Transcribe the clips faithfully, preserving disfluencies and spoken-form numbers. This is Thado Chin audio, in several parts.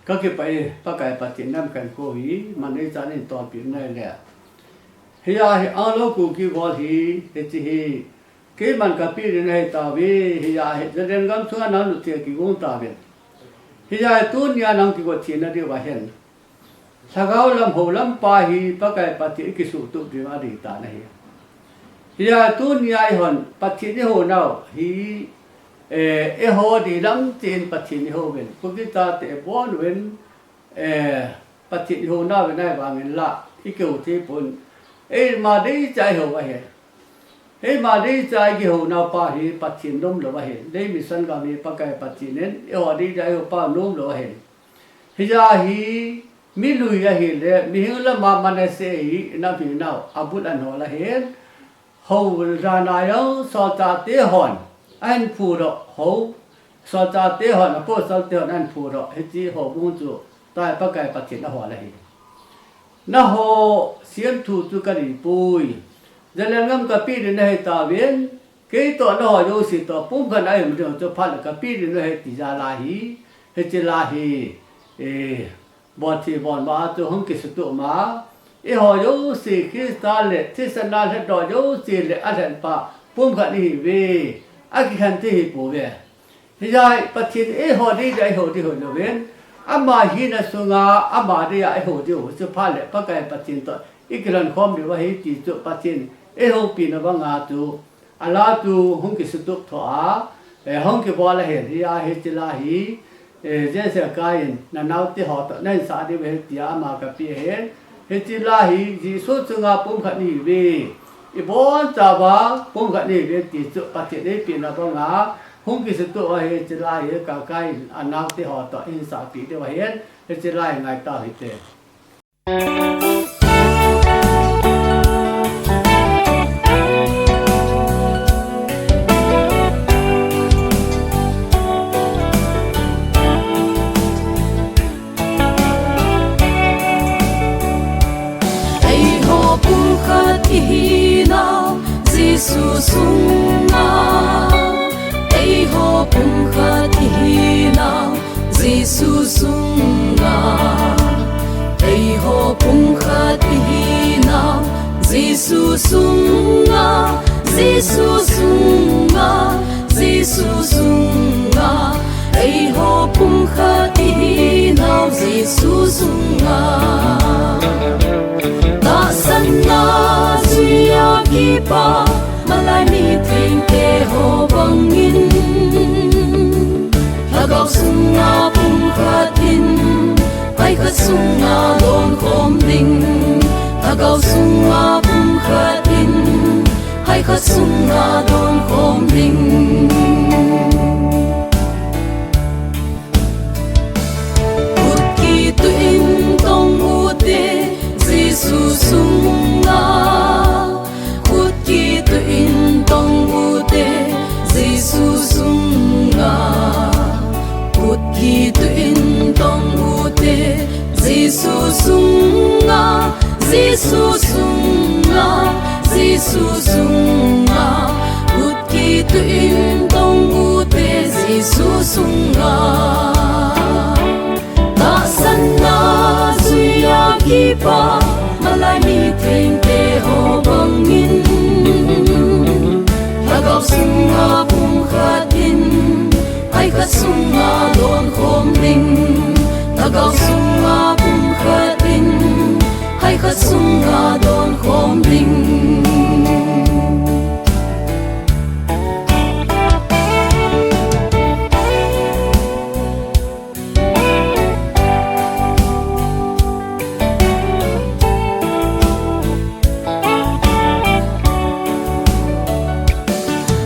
Ka kipah e, Pakai Pathen in nam khen ko hi, man ei chan in tolpi nai le. Hia hi Anglo Kuki Gol hi, hiche hi, keiman ka pirin ahi tauve, hia hi, Zalen gam chunga nang nute kigong tauve. Hia hi tunia nang kigot thina diu ahin. Lhagao lam hou lam pa hi Pakai Pathen i kisuhtup ding a ding tan ahi. Hia tunia eihon Pathen i hou nau hi, eh, eiho ding lam tin Pathen i hou uvin. Kuki chate i bon uvin, eh, Pathen i hou nau uvin ahivangin la, i kihou thei pon. Eima deicha i hou ahi. Eima deicha i kihou nau pa hi Pathen nom lou ahi. Dei mission gam hi Pakai Pathen in, eiho deicha i hou pa nom lou ahi. Hia hi mi lui ahile, mihing lama Manasseh hi, na mi nau, abul anhol ahin. Hou jana jong, solchah te hon, ahin phudoh, hou, solchah te hon, apostle te hon, ahin phudoh, hiche houbung chu, tai Pakai Pathen ahol ahi. Nangho siam thu chu ka deipoi. Zalen gam ka pirin ahi tauvin, kei toh nangho jouse toh pumkhat a i um ding chu phat le ka pirin ahi ti jal ahi, hiche la hi, eh, bol thei bol ma chu hung kisutup ma, eiho jouse Christa le thisan a lhatdoh jouse le alhenpa pumkhat i hiuve, akikhen thei hi pouve. Hijeh a Pathen in eiho ding dia eiho ding hou louvin, ama hina sunga, ama dia eiho ding hou chu phat le Pakai Pathen toh i kilhon khom diu ahi ti chu Pathen in eihoupina banga chu, ala chu hung kisutup tho a, eh, hung kibol ahin, hia hiche la hi, eh, J S L Kai in, na naote ho toh, na hin sah diu ahi tia ama ka pe ahin, hiche la hi, Jesu chunga pumkhat i hiuve, i bonchauva, pumkhat i hiuve ti chu Pathen in eipehna banga, hung kisutup ahi, hiche la hi, Kakai in, a naote ho toh, hin sahpeh diu ahin, hiche la hi ngai tau hite. Eiho pumkhat i hinau Jesu sunga, eiho pumkhat i hinau Jesu sunga, eiho pumkhat i hinau Jesu sunga, Jesu sunga, Jesu sunga, eiho pumkhat i hinau Jesu sunga. Tahsanna juia kipa, malai mi thengte ho bangin, lhagao sunga pumkhat in, haikhat sunga donkhom ding. Lhagao sunga pumkhat in, haikhat sunga donkhom ding. Khut kituh in tong ute, Jesu sunga. Khut kituh in tong ute, Jesu sunga. Khut kituh in tong ute, Jesu sunga, Jesu sunga, Jesu sunga. Khut kituh in tong ute, Jesu sunga. Tahsanna juia kipa, malai mi thengte ho bangin, lhagao sunga pumkhat in, haikhat sunga donkhom ding. Lhagao sunga pumkhat in, haikhat sunga donkhom ding.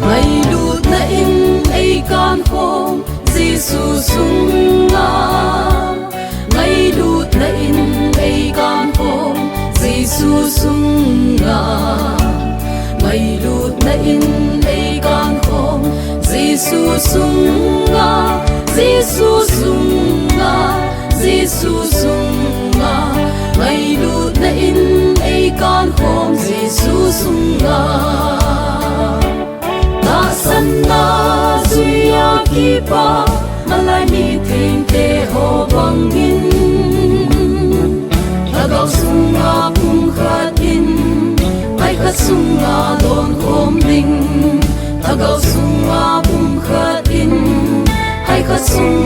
Ngailutna in eikankhom Jesu sunga. Ngailutna in eikankhom Jesu sunga. Ngailutna in eikankhom Jesu sunga, Jesu sunga, Jesu sunga. Ngailutna in eikankhom Jesu sunga. Tahsanna juia kipa, malai mi thengte ho bang Kalsunga pumkhat in, hai khat sung